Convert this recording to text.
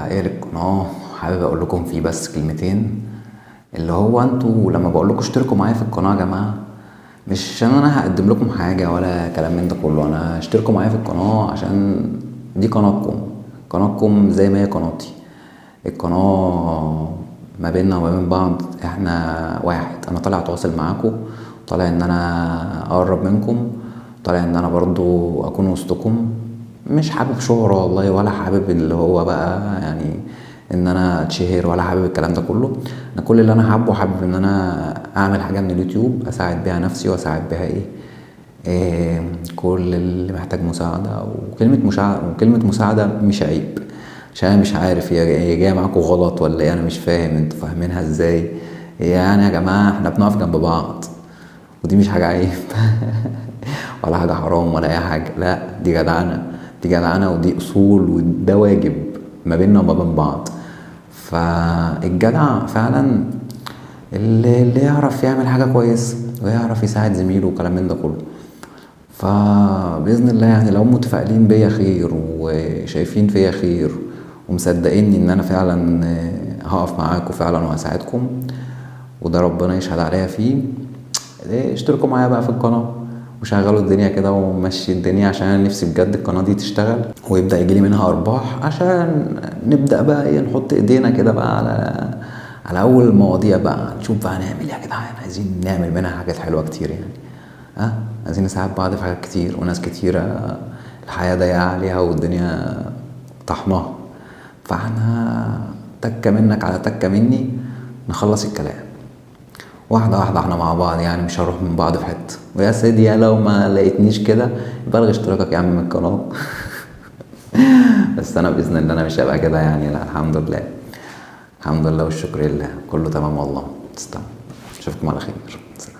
دعائية للقناة، حابب اقول لكم فيه بس كلمتين، اللي هو انتوا لما بقول لكم اشتركوا معايا في القناة يا جماعة، مش عشان انا هقدم لكم حاجة ولا كلام من ده كله. انا اشتركوا معايا في القناة عشان دي قناتكم، قناتكم زي ما هي قناتي. القناة ما بيننا وما بين بعض احنا واحد. انا طالع اتواصل معاكم، طالع ان انا اقرب منكم، طالع ان انا برضو اكون وسطكم. مش حابب شهرة والله، ولا حابب اللي هو بقى يعني ان انا اتشهر، ولا حابب الكلام ده كله. انا كل اللي انا حابه، حابب ان انا اعمل حاجة من اليوتيوب اساعد بيها نفسي واساعد بيها إيه كل اللي محتاج مساعدة. وكلمة مساعدة مش عيب، عشان انا مش عارف هي جاية معاكم غلط ولا ايه، انا مش فاهم انتوا فاهمينها ازاي. يعني يا جماعة احنا بنقف جنب بعض، ودي مش حاجة عيب ولا حاجة حرام ولا أي حاجة، لا دي جدعنة، دي جدعنة ودي أصول وده واجب ما بيننا وما بين بعض. فالجدع فعلا اللي يعرف يعمل حاجة كويسة ويعرف يساعد زميله وكلام من ده كله. فبإذن الله يعني لو متفائلين بيا خير وشايفين فيا خير ومصدقيني إن أنا فعلا هقف معاكم فعلا وهساعدكم، وده ربنا يشهد عليا فيه، اشتركوا معايا بقى في القناة وشغلوا الدنيا كده ومشي الدنيا، عشان انا نفسي بجد القناة دي تشتغل ويبدأ يجيلي منها أرباح، عشان نبدأ بقى نحط ايدينا كده بقى على أول المواضيع بقى، نشوف بقى هنعمل ايه يا جدعان. عايزين نعمل منها حاجات حلوة كتير يعني، عايزين نساعد بعض في حاجات كتير، وناس كتيرة الحياة ضيقة عليها والدنيا طحناها. فاحنا تكة منك على تكة مني نخلص الكلام واحدة واحدة، احنا مع بعض يعني مش هنروح من بعض في حتة. ويا سيدي يا لو ما لقيتنيش كده بلغي اشتراكك يا عم من القناة. بس انا بإذن الله انا مش هبقى كده يعني، لا الحمد لله، الحمد لله والشكر لله، كله تمام والله. تسلم، اشوفكم على خير. سلام.